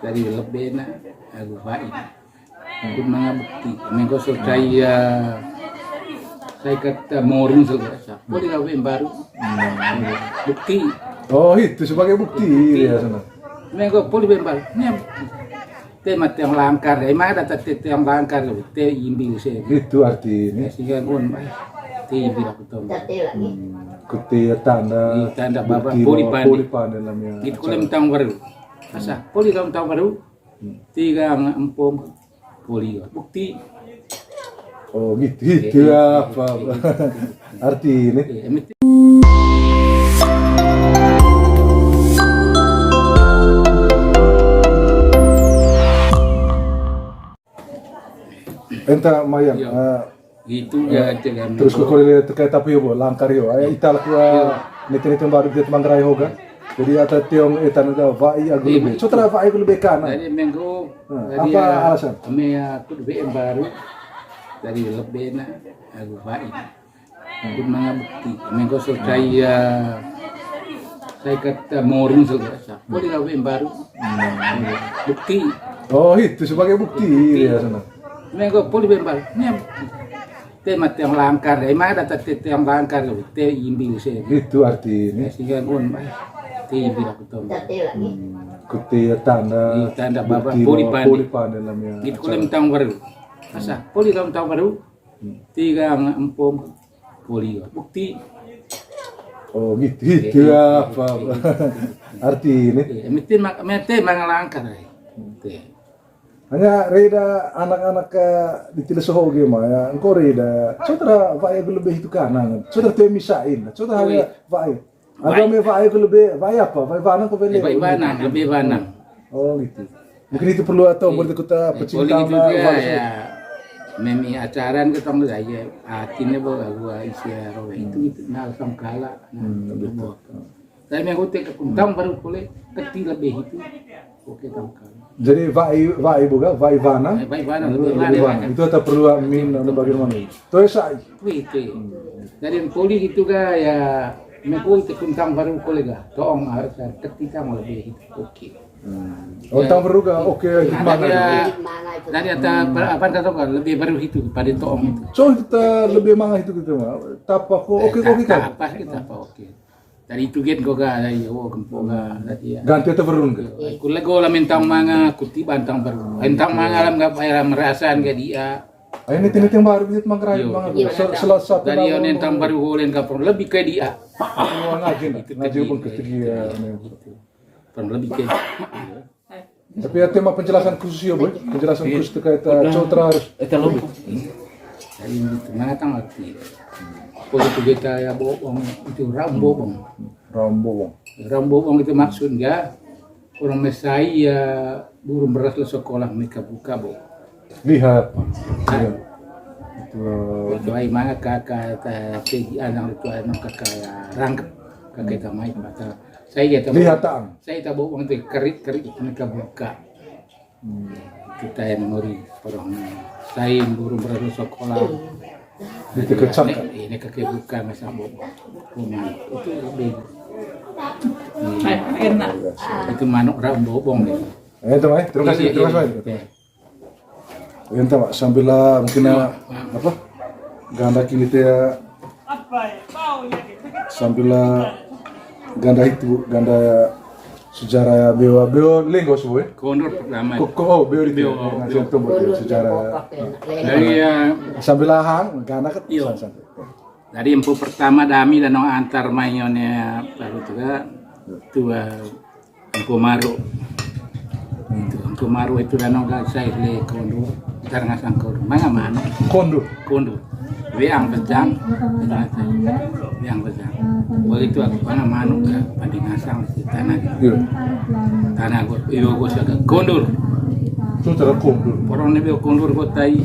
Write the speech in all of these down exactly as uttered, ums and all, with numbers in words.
Dari lebena, agu wa'i. Aku manga bukti. Mengko so saya, saya kata moring selasa. Boleh kau baru. Bukti. Oh, itu sebagai bukti. Iya, sana. Mengko boleh baru. Ini bukti. Te mate yang langkar, eh, mana ada te, te yang langkar, te imbil sih. Itu artinya. Sehingga gon, te imbil aku tahu. Kuti tanda. Tanda baba, bukti poli bahwa poli pandai. Poli pandai dalamnya. Itu acara. Kalau tahun baru. Asa, poli kalau tahun baru. Tiga empom poli. Bukti. Oh, gitu, gitu ya, apa, arti ini. Enta Mayang, gitu ya, terus ko kole terkait apa ya, bo, langkar yo. Ita laku, nete-nete baru dia Manggarai hoga. Jadi ata tiong, eh, tanda wa'i agu lebe. Sotra wa'i agu lebe kana. Jadi mengko, apa alasan? Ame aku lebe baru dari lebena agu wa'i. Aku manga bukti. Mengko so saya, saya kata moring selasa. Boleh kau baru. Bukti. Oh, itu sebagai bukti. Iya, sana. Mengko poli baru. Ini bukti. Te mate yang langkar, eh, mana ada te, te yang langkar, te imbil sih. Itu artinya. Sehingga gon, te imbil aku tahu. Kuti tanda. Tanda baba, bukti poli bahwa poli pandai dalamnya. Itu acara. Kalau tahun baru. Asa, poli kalau tahun baru. Tiga empom poli. Bukti. Oh, gitu, gitu ya, apa, arti ini. Mete mang, mete mang langkar. Hanya reda anak-anak, eh, di Tile Soho ge ma ya, engko reda. Sotra wa'i agu lebe itu kana. Sotra te misain. Sotra hanya wa'i. Agu ame wa'i agu lebe, wa'i apa? Wa'i wanang ko wele? Wa'i wanang, lebe wanang. Oh, gitu. Mungkin itu perlu atau buat kita pecinta itu juga ya. Memi acaran ke tong ya, akhirnya bawa gua isi rawa itu, itu nah, sangkala. Tapi yang hotel ke Kuntang baru boleh kecil lebih itu. Oke, tangkal. Jadi wa'i, wa'i boga, wa'i wanang. Wa'i wanang, lebih wanang. Itu tak perlu amin, anu, bagaimana? Toh, sai. Wih, itu. Jadi poli itu ga ya, mengko itu Kuntang baru kolega. Toong harus ketika mau lebih itu. Oke. Oh, tang baru ga? Oke, hikmah. Dari ata apa, kata kan lebih baru itu pada toong itu. So, kita lebih manga itu gitu, Mak. Tapa ko, oke, oke kan? Apa kita apa, oke. Dari itu gen ko ga, dari, oh, kempo ga, dari ya. Ganti atau berun ke? Ku lego lah mentang manga, ku tiba entang baru. Entang manga alam ga payah merasaan ga dia. Ayo, ini tini yang baru bisa mangkerai, manga. Selasa dari yang entang baru, holen kapro lebih ke dia. Ngaji, ngaji pun ketiga. Pun lebih ke. Tapi ya, tema penjelasan khusus ya, Boy. Penjelasan khusus terkait, eh, cotra harus. Eta lo. Jadi itu mana tang arti. Kalau itu kita ya bobong, itu ram bobong. Ram bobong. Ram bobong itu maksudnya orang mesai ya burung beras lo sekolah mereka buka, bo. Lihat. Iya. Itu. Itu ai manga kakak ta tegi anak itu anak kakak ya rangkep. Kakak ta mai mata. Saya dia tahu. Lihat, tang. Saya tahu uang itu kerit-kerit itu mereka buka. Kita yang ngori orang saya burung beras sekolah. Itu kecak. Ini kakek buka masa bo. Rumah itu lebih. Enak. Itu manuk ram bobong itu. Eh, itu, eh, terima kasih, terima kasih. Ente, Mak, sambil, ah, mungkin, ah, apa? Ganda kini teh, ah, sambil, ah, ganda itu, ganda sejarah beo, beo lenggos, boy. Kondur pertama. Kok, kok, oh, beo itu. Beo, ya, beo. Sejarah. Dari, ah, sambil ahang, ganda ket, iyo. San, san. Dari empu pertama dami dan nong antar maionnya baru juga tua. Empu Maru. Itu, Empu Maru itu danau ga sai le kondur, tar ngasang kondur. Manga manuk. Kondur. Kondur. Weang pejang. Weang pejang. Begitu aku manga manuk ga, padi ngasang di tanah. Iya. Tanah go, iyo go saga kondur. Itu cara kondur. Porong ne beo kondur go tai.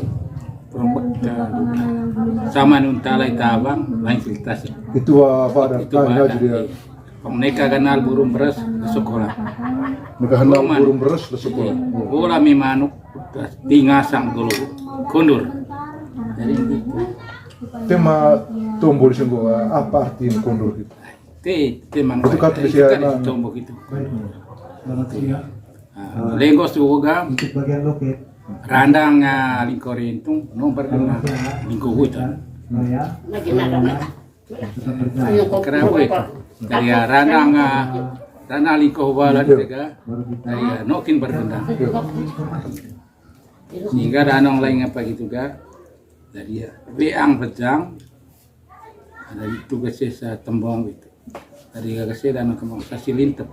Porong bek-, sama nuntalai tabang, lain cerita sih. Itu apa ada? Itu ada, jadi iya. Neka kenal burung beras di sekolah. Neka kenal burung beras di sekolah. Bola mi manuk, tingasang dulu kondur. Jadi gitu. Tema tombol sungguh apa arti kondur gitu? Te-, tema itu kan itu kan nah, tombol gitu. Nah, Lenggos tu ga. Untuk bagian loket. Randang, ah, Lingko Rentung, nomor lima. Lingko Hutan. Lagi mana? Kerabu itu. Dari, ah, Randang, ah, Randang Lingko Hubalan itu ga. Dari, ah, Nokin Bergendang. Sehingga Danong lain apa gitu ga. Dari, ah, Beang Pejang. Ada itu kese sa Tembong itu. Dari kese Danong Tembong, Sasi Lintep.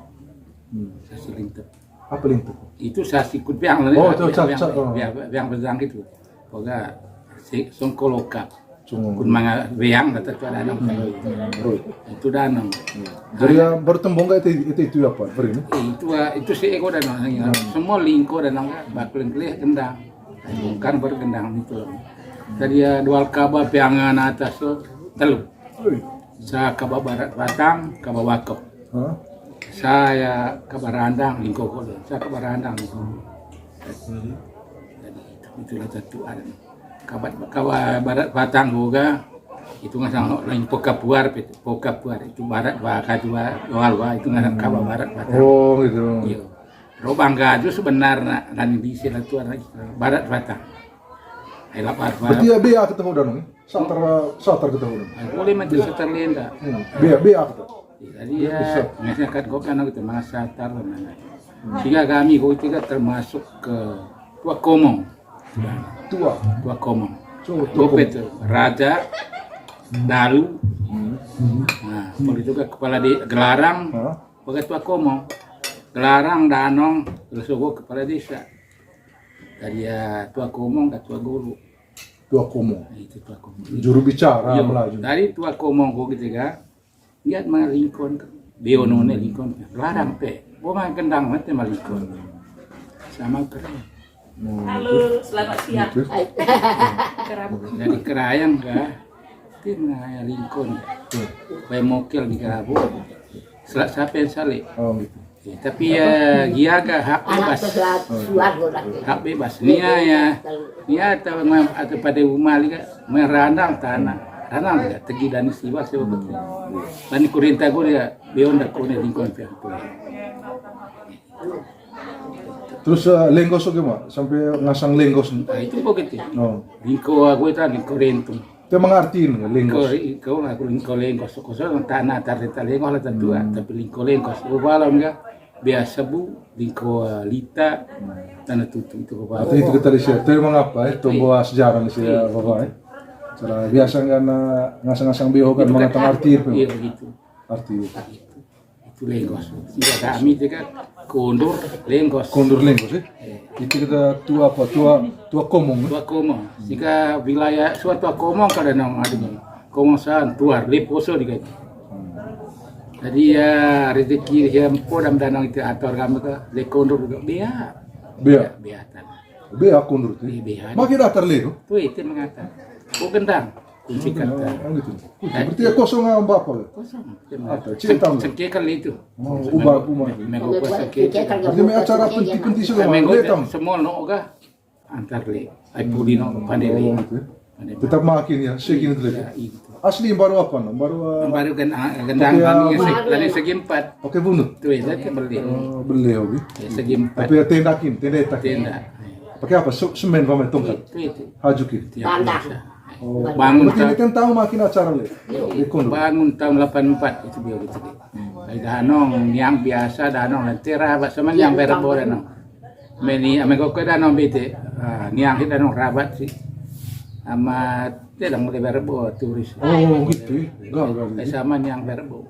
Hmm. Sasi Lintep. Apa lintep? Itu sasi kut beang lah, Oh, ya, itu beang, sa-, sa-, oh. Beang, beang Pejang gitu. Poga si Songkoloka. Song- Kun manga beang kata tu Danong. Hmm. Itu Danong. Hmm. Jadi ya, baru Tembong ga itu, itu, itu apa? Beri ini? Eh, itu, ah, itu si Eko Danong, ya. Hmm. Semua Lingko Danong, bakling kelih gendang. Bongkar bergendang itu. Jadi ya, dual kaba peangan atas tu, telu. Ui. Sa kaba barat batang, kaba wakok. Hah? Sa ya kaba randang, Lingko Kode. Sa kaba randang, Lingko Kode. Jadi, itulah satu ada. Kaba, kaba barat batang juga, itu ngasang lain Pokapuar, Pokapuar. Itu Pokapuar, itu barat baka juga, dual ba, itu ngasang kaba barat batang. Oh, gitu. Iya. Robang gaju sebenarnya, dan di sini tu ada barat batang. Ai lapar, Berarti ya bea kita udah nong. Satar, satar kita udah. Ai, boleh macam satar lenda. Hmm. Bea, bea kita. Jadi ya, bisa. Misalnya kat gok kan kita mana satar mana. Sehingga kami gok itu kan termasuk ke Tua Komong. Tua. Tua Komong. So, Tua Gopet Komong. Raja, Dalu. Hmm. Nah, kalau itu kan kepala di Gelarang. Hah? Bagai Tua Komong, Gelarang, Danong, terus gua kepala desa. Dari ya Tua Komong, Ketua Guru. Tua Komong. Nah, itu Tua Komong. Juru bicara Melayu. Dari Tua Komong gua gitu kan. Lihat mah Lingkon, Biono ne Lingkon, Gelarang pe. Gua mah kendang mati mah Lingkon. Sama keren. Hmm. Halo, selamat siang. Gitu. Hai. Kerabu. Dari Kerayang kah? Tim naya Lingkon. Hmm. Pai mokel di Kerabu. Sela-, siapa yang sale? Oh, gitu. Ya, tapi ya, dia agak hak bebas. Hak bebas. Nia ya, nia atau ngam-, atau pada rumah liga, main randang tanah. Randang liga, tegi dani siwa sewa betul. Dani kurinta gue dia, beonda kone Lingkon pihak. Terus, eh, lenggos oke, Mak? Sampai ngasang lenggos. Nah, itu kok gitu. Oh. Lingko aku itu lingko Rentung. Itu emang artiin lenggos. Lingko, lingko aku lingko lenggos. Kosong tanah tarita lenggos lah tentu, hmm, tapi lingko lenggos. Ubala enggak biasa bu lingko, eh, lita tanah tutu itu kepala. Atau itu kita di sini. Itu emang apa, eh? Itu tombo sejarah di sini, iya, Bapak, eh? Cara biasa enggak na ngasang-ngasang beo kan, itu mana kan tang arti itu. Iya, begitu. Arti itu. Itu lenggos. Sehingga kami itu kan kondur lenggos. Kondur lenggos, eh? Iya. Itu kita tua apa? Tua, tua Komong, eh? Tua Komong. Sehingga wilayah suatu Tua Komong kada nang ada. Komong san tuar, leposo di kan. Hmm. Jadi ya rezeki hempo dan danang itu atur kami ke le kondur juga. Bea. Bea. Bea tanah. Bea kondur itu. Iya, bea. Makin datar le, tuh? Tuh itu mengata. Oh, gendang. Kunci kata. Oh, gitu. Kunci. Berarti ya kosong apa, Pak? Kosong. Apa? Cerita. Sengke kali itu. Oh, ubah, ubah. Mengubah sengke. Berarti ini acara penting-penting sudah, Pak. Mengubah semua no ga antar le. Ai pudi no pandele. Oh, gitu. Pandele. Tetap makin ya, sekin itu le. Ya, itu. Asli baru apa, no? Baru, uh, baru gen-, ah, gendang kami ya, se-, dari segi empat. Oke, bunuh. Tuh, itu beli. Oh, beli, oke. Ya, segi empat. Tapi ya tendakin, tenda takin. Tenda. Pakai apa? Su-, semen apa, tongkat? Itu, itu. Hajukin. Ya, biasa. Oh, bangun berarti ini tahun, kan tahu makin acara le? Iya. Di Kunduk. Bangun tahun delapan empat itu dia gitu deh. Hmm. Ai danong, yang biasa danong, lentera, sama yang berbo danong. Meni, ame kok danong bete. Ah, niang kita danong rabat sih. Ama te dang mulai berbo turis. Oh, gitu. Enggak, enggak gitu. Sama niang berbo.